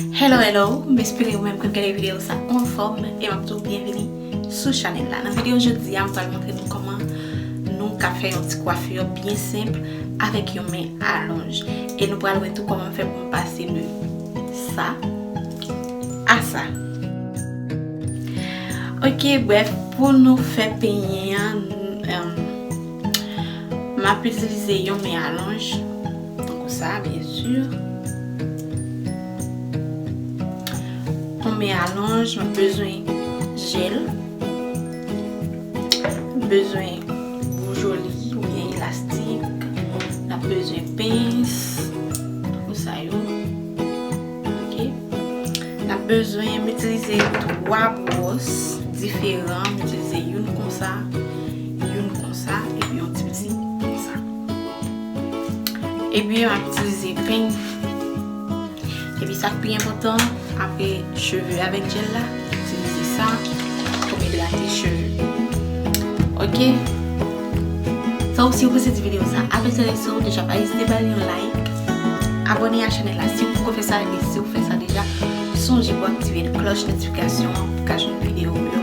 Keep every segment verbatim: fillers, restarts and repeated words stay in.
Hello, hello, m espere ou menm k ap gade videyo sa anfòm e m ap di w byenvini sou chanèl la. Nan videyo jodi a, m pral montre nou kòman nou ka fè yon ti kwafi byen senp avèk yon men alonj. E nou pral wè tou kòman m fè pou m pase de sa a sa. Ok, brèf, pou nou fè penyen an, n-, em, m ap itilize yon men alonj, tankou sa, byen si. Yon men alonj, m ap bezwen jèl, m bezwen boujoli oubyen elastik, n ap bezwen pens, tankou sa yo. Ok. N ap bezwen, m itilize twa bwòs diferan. M itilize youn konsa, youn konsa, epi yon ti piti konsa. Epi m ap itilize peny. Epi sa k pi enpòtan, apre cheve avèk jèl la, itilize sa pou m idrate cheve. Ok? So, si w apresye videyo sa, apre sa, si w deja pa ezite ba l yon like, abòne a chanèl la si w poko fè sa, e si w fè sa deja, sonje pou aktive klòch notifikasyon an pou ka jwenn videyo yo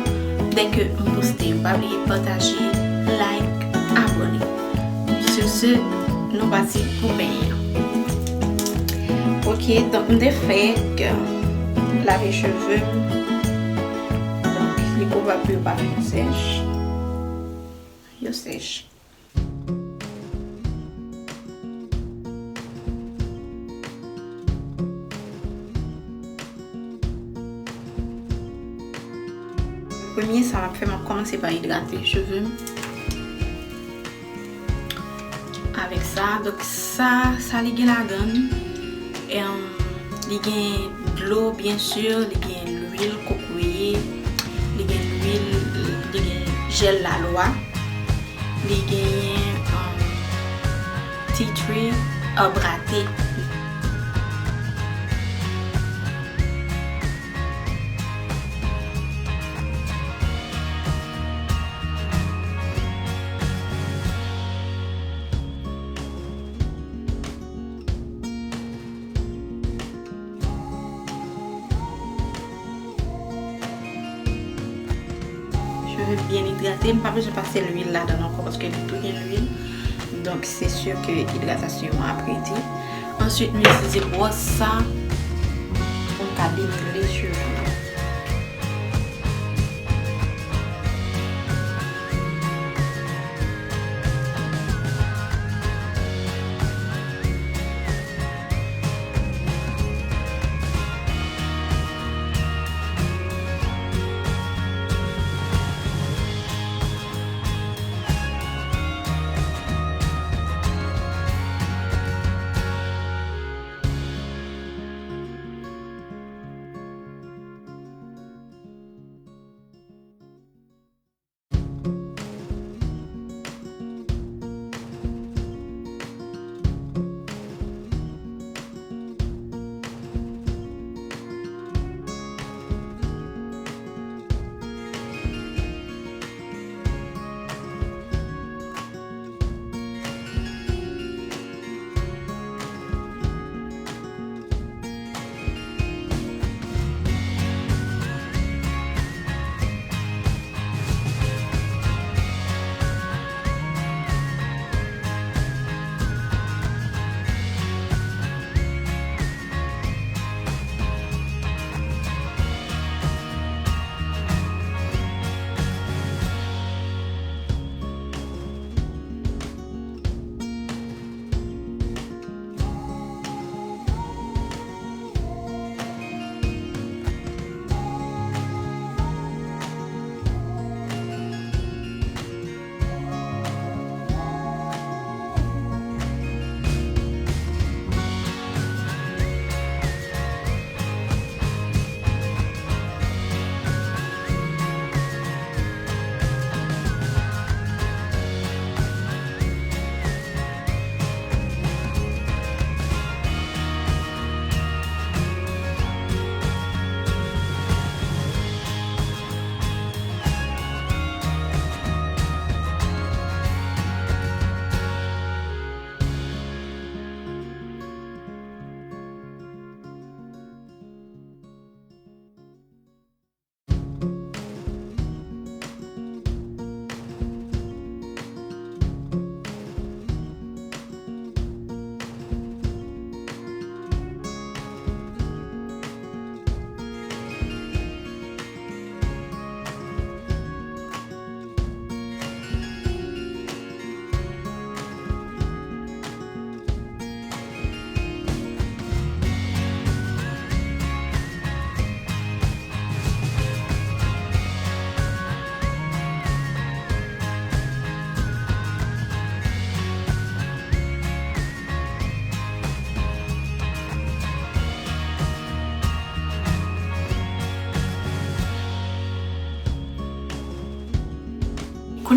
dèke m poste yo. Pa bliye pataje, like, abòne. Sur ce, nou pati pou penyen an. Ok, donk m te fèk lave cheve m. Donk, li pwobab pou yo pa fin sèch. Yo sèch. Premye sa m ap fè, m ap kòmanse pa idrate cheve m avèk sa. Donk sa, sa li gen ladan l, em, li gen dlo, byen si, li gen lwil kokoye, li gen lwil, li gen jèl lalwa, li genyen, em, tea tree, èb rate. Cheve byen idrate, m pa bezwen pase lwil ladan l ankò paske li tou gen lwil. Donk, se si ke idratasyon an ap rete. Answit, m itilize bwòs sa pou m ka denile cheve m.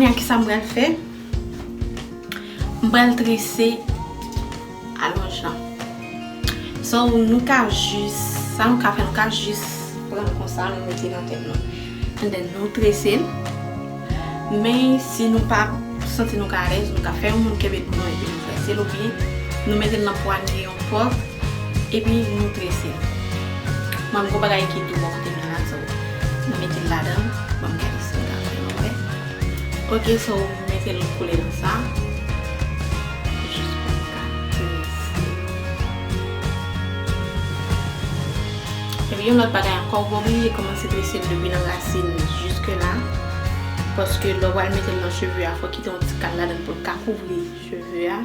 Kounye a, kisa m pral fè? M pral trese alonj lan. So, nou ka jis, sa nou ka fè, nou ka jis pran l konsa, nou mete l nan tèt nou. And then, nou trese l. Men, si nou pa santi nou ka alèz, nou ka fè yon moun kenbe pou nou epi nou trese l, oubyen nou mete l nan pwanye yon pòt, epi nou trese l. Mwen, m gon bagay ki tou bò kote m la, so, nou mete l ladan, ban m gade si nou ka fè yon bagay. Ok, so, mete l kole nan sa. Jis pou nou ka trese. Epi yon lòt bagay ankò, ou pa oblije kòmanse trese l depi nan rasin jiske la. Paske lè w pral mete l nan cheve a, fò w kite yon ti kal ladan l pou l ka kouvri cheve a.